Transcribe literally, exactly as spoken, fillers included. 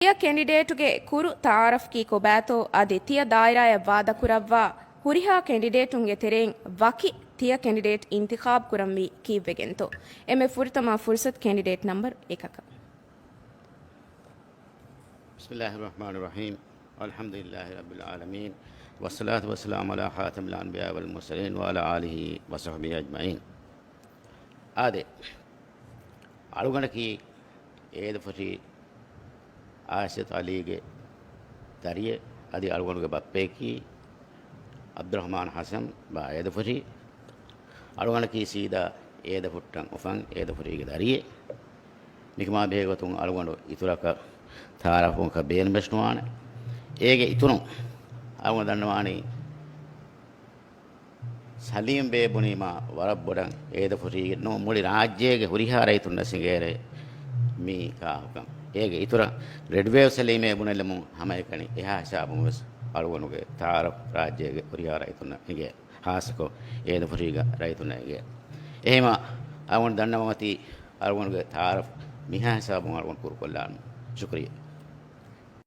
ތިޔަ ކެނޑިޑޭޓުގެ ކުރު ތައާރަފްކީ ކޮބާތޯ އަދި ތިޔަ ދާއިރާޔަށް ވާދަކުރައްވާ ހުރިހާ ކެނޑިޑޭޓުންގެ ތެރެއިން ވަކި ތިޔަ ކެނޑިޑޭޓް އިންތިޚާބް ކުރަންވީ ކީއްވެގެންތޯ؟ އެންމެ ފުރަތަމަ ފުރުސަތު ކެނޑިޑޭޓް ނަމްބަރު އެކަކަށް. بسم الله الرحمن الرحيم. الحمد لله رب العالمين. والصلاة والسلام على خاتم الأنبياء والمرسلين وعلى آله وصحبه أجمعين. އާދެ، އަޅުގަނޑަކީ އޭދަފުށި އާސިތް އަލީގެ ދަރިއެއް. އަދި އަޅުގަނޑުގެ ބައްޕަޔަކީ އަބްދުއްރަޙްމާން ޙަސަން ބާ އޭދަފުށި. އަޅުގަނޑަކީ ސީދާ އޭދަފުއްޓަން އުފަން އޭދަފުށީގެ ދަރިއެއް. މިކަމާ ބެހޭގޮތުން އަޅުގަނޑު އިތުރަކަށް ތައާރަފްވުމަކަށް ބޭނުންވެސްނުވާނެ. އޭގެ އިތުރުން އަޅުގަނޑު ދަންނަވާނީ ސަލީމް ބޭބުނީމާ ވަރަށް ބޮޑަށް އޭދަފުށީގެ ނޫން، މުޅި ރާއްޖޭގެ ހުރިހާ ރައްޔިތުންނަށް އެނގޭނެ މީ ކާކުކަން. އޭގެ އިތުރަށް ރެޑް ވޭވް ސަލީމޭ ބުނެލުމުން ހަމައެކަނި އެހާ ހިސާބުން ވެސް އަޅުގަނޑުގެ ތައާރަފް ރާއްޖޭގެ ހުރިހާ ރައްޔިތުންނަށް އެނގޭ. ޚާއްޞަކޮށް އޭދަފުށީގެ ރައްޔިތުންނަށް އެނގޭ. އެހެންވީމާ އަޅުގަނޑު ދަންނަވަން އޮތީ އަޅުގަނޑުގެ ތައާރަފް މިހާ ހިސާބުން އަޅުގަނޑު ކުރުކޮށްލާނަން. ޝުކުރިއްޔާ.